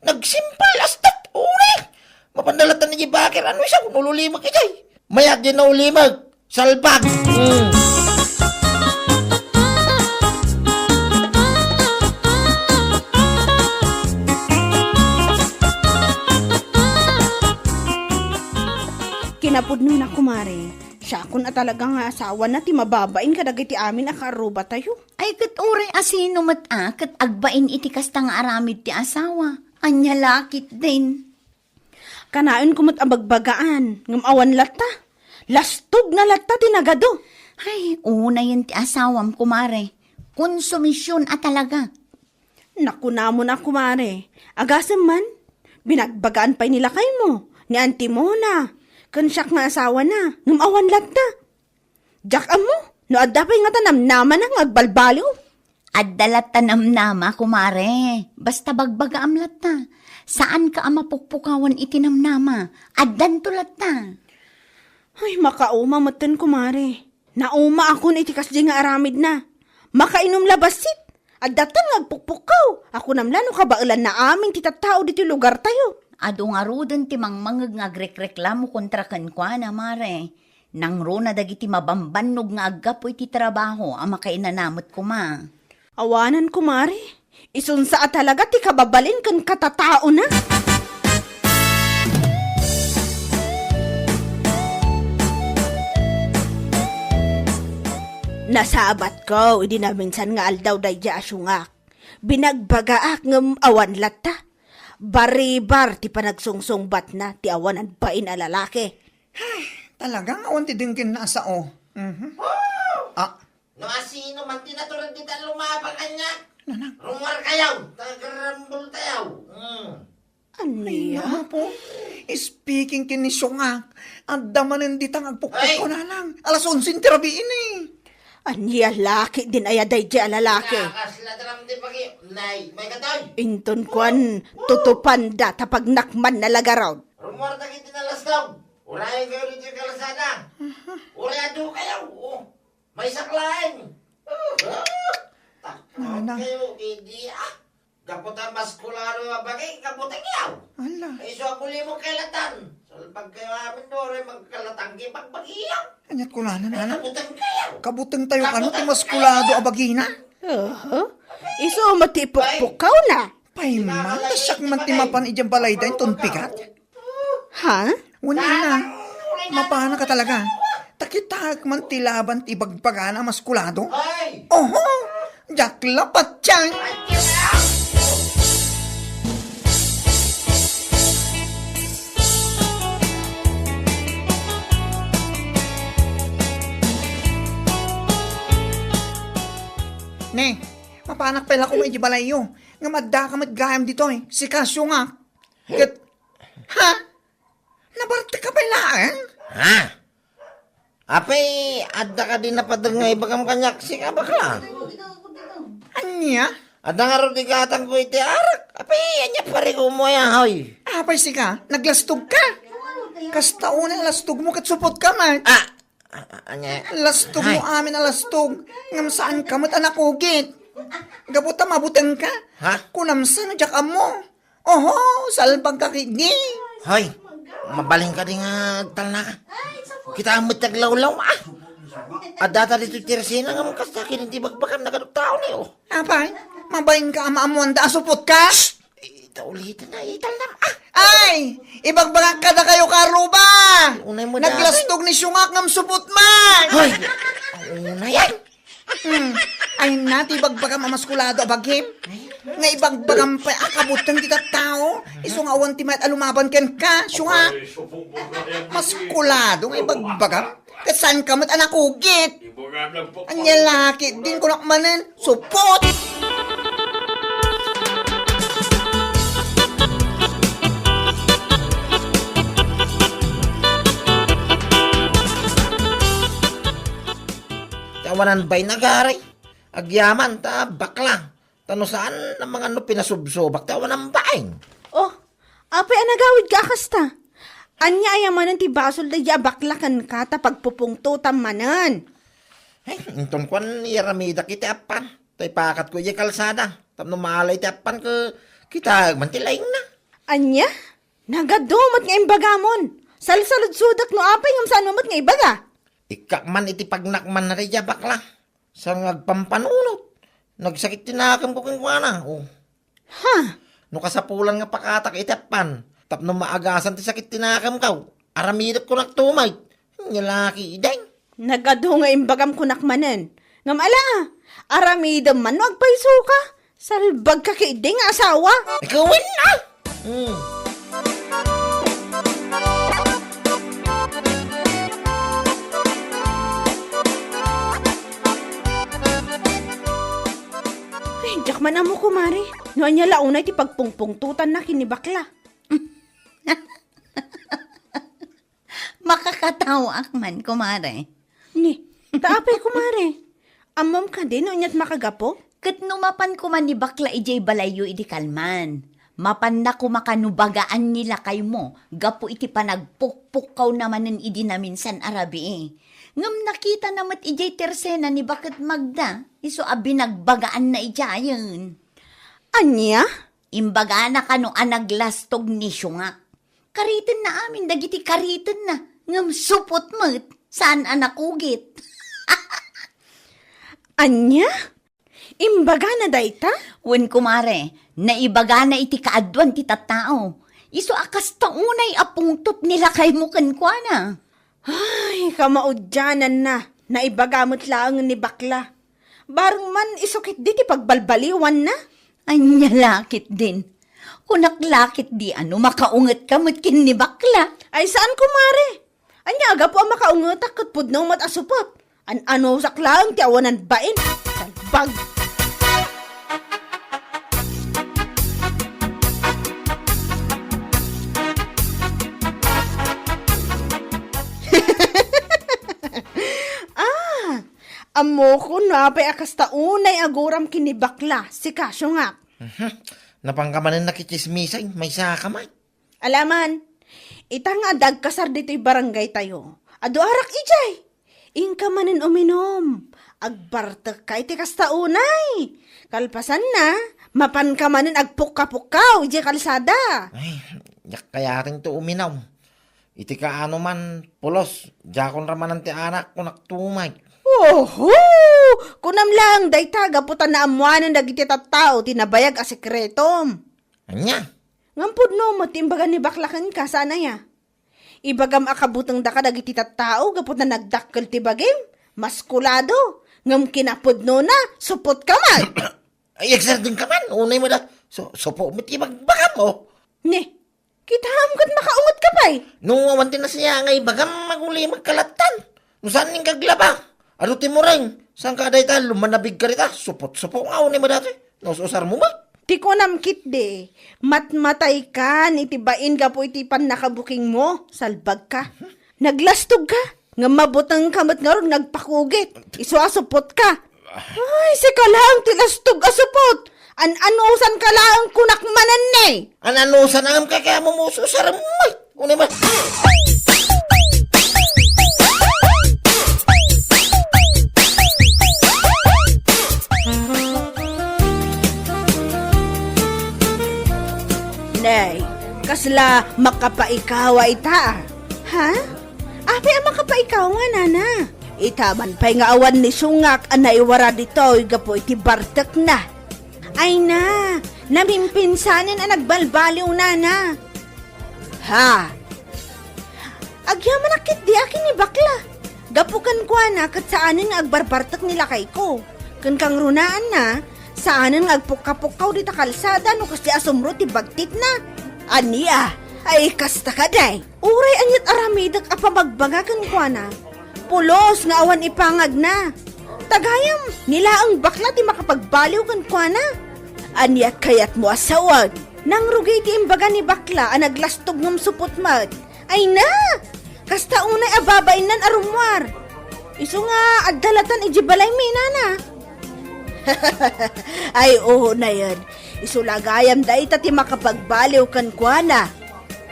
nagsimpal, astat, unay. Mapanda latta ni bakir, ano isu, no ulimek idiay. Mayat di naulimek. Salbag! Mm. Kinapudnona, kumare, siakon a talaga nga asawana ti mababain kadagiti amin a kaarrubatayo. Ay, ket uray a sino met a ket agbain iti kasta nga aramid ti asawa. Ania la ketdin? Kanayon ko met a bagbagaan, ngem awan latta. Lastogna latta ti nagadu. Ay, unayen ti asawam, kumare. Konsumision a talaga. Nakunamon a, kumare. Agasem man, binagbagaan pay ni lakaymo, ni Antimona, ken siak nga asawana, ngem awan latta. Diak ammo no adda pay ngata namnamana nga agbalbaliw. Adda latta namnama, kumare. Basta bagbagaam latta. Saanka a mapukpukawan iti namnama. Addanto latta. Ay, makauma metten, kumare. Naumaakon iti kasdi nga aramidna. Makainom la bassit. Adda tan nga agpukpukkaw. Akunam la no kabaelanna amin ti tattao ditoy lugartayo. Adu ngaruden ti mangmangeg nga agrekreklamo kontra kenkuana, mare. Nangruna dagiti mabambannog nga aggapu iti trabaho a makainana met koma. Awanan, kumare. Isunsa a talaga ti kababalin ken katataona. Nasabatko idi naminsan nga aldaw daydiay a siungak. Binagbagaak ngem awan latta. Baribar ti panagsungsungbatna ti awanan bain a lalaki. Ay, talagang awan ti denggenna a sao. Mhm. Ah. No asino man ti natured dita lumabang kaniak, Nanang. Rumuarkayo, ta agrambultayo. Hmm. Ania? Ay, naku po. Speaking ken ni siungak, adda manen dita nga agpukpukkaw, Nanang. Alas onse ti rabii ni. Ania la ketdin aya daydiay a lalaki? Nakasla ti ram ti pagi-, nay, may katoy. Inton kuan, tutupanda ta pagnakmanna la garud. Rummuar dagiti nalastog. Urayenkayo ditoy kalsada. Aha. Uray adu kayo. Oh, maysak laeng. Oh, ah, takot Nana. kayo, idi, ah. Gapu ta maskulado a bagi, kabuteng yaw. Ala. Ay, isu a kulimok kay latan. Salbag kayo amin, dore, magkalatang kay pagbagiyaw. Aniat kulanan, Ay, ana? kabuteng kayo. Kabuteng tayo, ano, ti maskulado a bagina? Oho. Isu met ti ipukpukawna. Payman, ta siak man ti mapan idiay balay da inton bigat. Ha? Wen, ina, mapanaka talaga. Ta kitaek man ti laban ti ibagbagana a maskulado. Oho, diak la patien. Ne, mapanak pay la koma idiay balayyo. Ngem addaka met gayam ditoy. Sika, siungak. Ket, ha? Nabartek ka pay laeng? Ha? Apay, adda kadi napader nga ibagam kaniak, sika, bakla? Ania? Adda ngarud igatangko iti arak. Apay, ania parikumo aya, hoy? Apay, sika, naglastog ka? Kasta unay a lastog mo ket supot ka met. Ah, ah, ah, ania? Lastog mo Ay. amin a lastog, ngem saan ka met a nakugit. Gapu ta mabuteng ka. Ha? Kunam sa no diak ammo. Oho, salbag ka ketdi. Hoy, mabalin kadi nga agtalna ka. Kita met ti aglawlaw, ah. Adda ta ditoy tersena nga kasta ken ti bagbagam, nagaduk tao ni, oh. Apay, mabalin ka a maammoanda a supot ka? Shh! Ita ulitin na, italna, ah. Ay, ibagbagak kadakayo, karuba. Unay mo da. Naglastog ni siungak ngem supot man. Hoy, unay, ay. Hmm. Ay na, ti ibagbagam a maskulado a bagim. Nga ibagbagam pay a kabuteng ti tattao. Isu nga awan ti mayat a lumaban kenka. Siungak. Maskulado nga ibagbagam. Ket saan ka met a nakugit? Ania la ketdin kunak manen. Supot! Ti awanan bain, agaray. Agyaman ta bakla. Ta no saan a mangano pinasubsobak ti awanan bain. Oh, apay a nagawidka a kasta? Ania aya manen ti basol daydiay a bakla kenka ta pagpupungtotam manen? Ay, inton kuan, iyaramidak iti appan. Ta ipakatko idiay kalsada. Tapno maala iti appan ket kitaek man ti laingna. Ania? Nagadu met nga imbagamon. Salsaludsodek no apay ngem saan met nga ibaga. Ikkak man iti pagnakmanna daydiay a bakla. Saan nga agpampanunot. Nagsakit ti nakemko kenkuana. Oh. Ha? No kasapulan nga pakatak iti appan, tapno maagasan ti sakit ti nakemko, aramidek kunak tumay. Nia la ketdin. Nagadu nga imbagam kunak manen. Ngem ala, aramidem man no agpayso ka. Salbag ka ketdi nga asawa. Ikaw, wen, ah! Hmm. Ay, diak man ammo, kumare. No ania la unay ti pagpungpungtotanna ken ni bakla. Makakataoak man, kumare. Ni, ta apay, kumare? Ammom kadi no aniat makagapu? Ket no mapan koma ni bakla idiay balayyo idi kalman, mapanna koma kano bagaan ni lakaymo gapu iti panagpukpukkawna manen idi naminsan a rabii. Ngem nakitana met idiay tersena ni Baket Magda, isu a binagbagaanna idiayen. Ania? Imbagana kano a naglastog ni siungak. Karitenna amin dagiti karitenna, ngem supot met, saan a nakugit. Ania? Imbagana dayta? Wen, kumare, naibagana iti kaaduan ti tattao. Isu a kasta unay a pungtot ni lakaymo kenkuana. Ay, kamaudiananna, naibaga met laeng ni bakla. Bareng man isu ketdi ti pagbalbaliwanna. Ania la ketdin? Kunak la ketdi a no makaungetka met ken ni bakla. Ay, saan, kumare. Ania a gapu a makaungetak ket pudno met a supot? An-anusak laeng ti awanan bain. Salbag! Ah, Ammokon no apay a kasta unay a guram ken ni bakla, sika, siungak. Mhm. Napanka manen nakitsismisan, maysaka man. Alaman, ita nga adda agkasar ditoy barangay tayo, adu arak idiay. Inka manen uminom. Agbartekka iti kasta unay. Kalpasanna, mapanka manen agpukka-pukkaw idiay kalsada. Ay, diak kayatento uminom. Iti kaano man, pulos, diakon ramanan ti anakko, naktumag. Oho! Kunam lang, dayta gapu ta naammoanen dagiti tattao ti nabayag a sekretom. Ania? Ngem pudno met ti imbaga ni bakla kenka, saan aya? Ibagam a kabutengda kadagiti tattao gapu ta nagdakkel ti bagim, maskulado, ngem kinapudnona, supotka man. Ay, ekserdengka man, unay met a, su-, supo met ti ibagbagam, oh. Ni, kitaem ket makaungetka pay. No awan ti nasayaat nga ibagam, magulimek ka lattan. No saan nga aglaba, adu ti mureng, saan ka dayta, lumanabig ka dita, supot-supo nga, unay met a, no, us-usarmo met. Ti kunam ketdi, matmataykan iti bain gapu iti pannakabukingmo, salbagka. Naglastogka, ngem mabutengka met ngarud nga agpakugit. Isu a supotka. Ay, sika laeng ti lastog a supot. An-anusanka laeng kunak manen ni. An-anusan ngem kayatmo nga us-usarem met. Unay met. Nay, kasla makapaikawa ita? Ha? Apay a makapaikawa, nana? Ita man pay nga awan ni siungak a naiwara ditoy gapu iti bartekna. Ay na, namimpinsanen a nagbalbaliw, nana. Ha? Agyamanak ketdi a ken ni bakla. Gapu kenkuana ket saanen nga agbarbartek ni lakayko. Ken kangrunaanna, saanen nga agpukka-pukkaw dita kalsada no kasdi a sumro ti bagtitna. Ania? Ay, kasta kadi. Uray aniat aramidek a pamagbaga kenkuana, pulos nga awan ipangagna. Ta gayam, ni laeng bakla ti makapagbaliw kenkuana. Aniat kayatmo a sawen? Nangrugi ti imbaga ni bakla a naglastog ngem supot met. Ay na! Kasta unay a babainnan a rummuar. Isu nga adda latan idiay balaymi, nana. Ay, unayen. Isu la gayam dayta ti makapagbaliw kenkuana.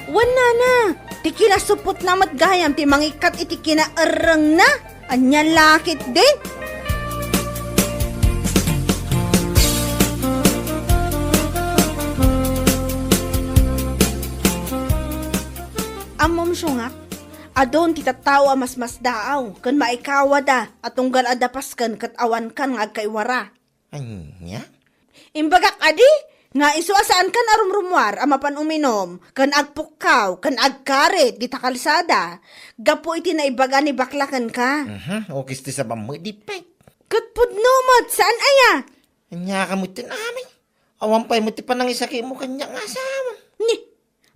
Wen, nana, ti kinasupotna met gayam ti mangikkat iti kinaerrengna. Ania la ketdin? Ammom, siungak, adun ti tattao a masmasdaaw ken maikawada a tunggal adda pasken ket awankan nga agkaiwara. Ania? Imbagak kadi nga isu a saankan a rumrummuar a mapan uminum ken agpukkaw ken agkarit dita kalsada gapu iti naibaga ni bakla kenka. Mhm, ukis ti sabam met, di pay. Ket pudno met, saan aya? Ania ka met ti amin? Awan pay met ti panangisakimo kaniak nga asawa. Ni,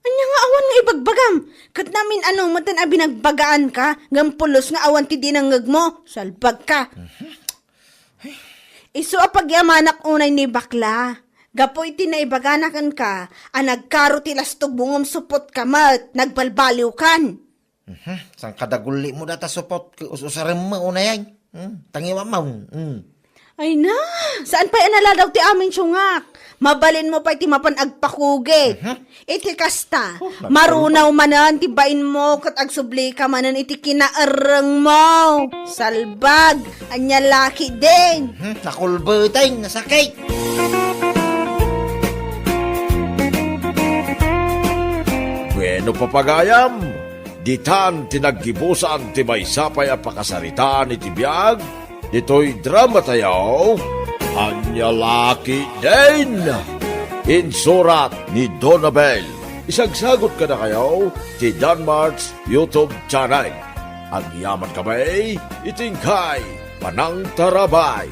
ania nga awan nga ibagbagam? Ket namin-ano met a binagbagaanka, ngem pulos nga awan ti dinengngegmo. Salbagka. Mhm. Isu a pagyamanak unay ni bakla. Gapu iti naibagana kenka a nagkaro ti lastogmo ngem supotka met, nagbalbaliwkan. Mhm. Saan kadagulimo data supot, us-usarem mo unay ay. Hmm, tangiwam mo. Hmm. Ay na, saan pay a naladaw ti amin, siungak? Mabalinmo pay ti mapan agpakugit. Mhm. Iti kasta, oh, nagtulog. Marunaw manen ti bainmo ket agsublika manen iti kinaerrengmo. Salbag, ania la ketdin? Mhm, nakulbeten, nasakit. Bueno, papagayam, ditan ti naggibusan ti maysa pay a pakasaritaan iti biag ditoy drama tayo, Ania la ketdin? Insurat ni Donabel. Isagsagot kadakayo ti Danmart's YouTube channel. Agyaman kami iti inkay panangtarabay.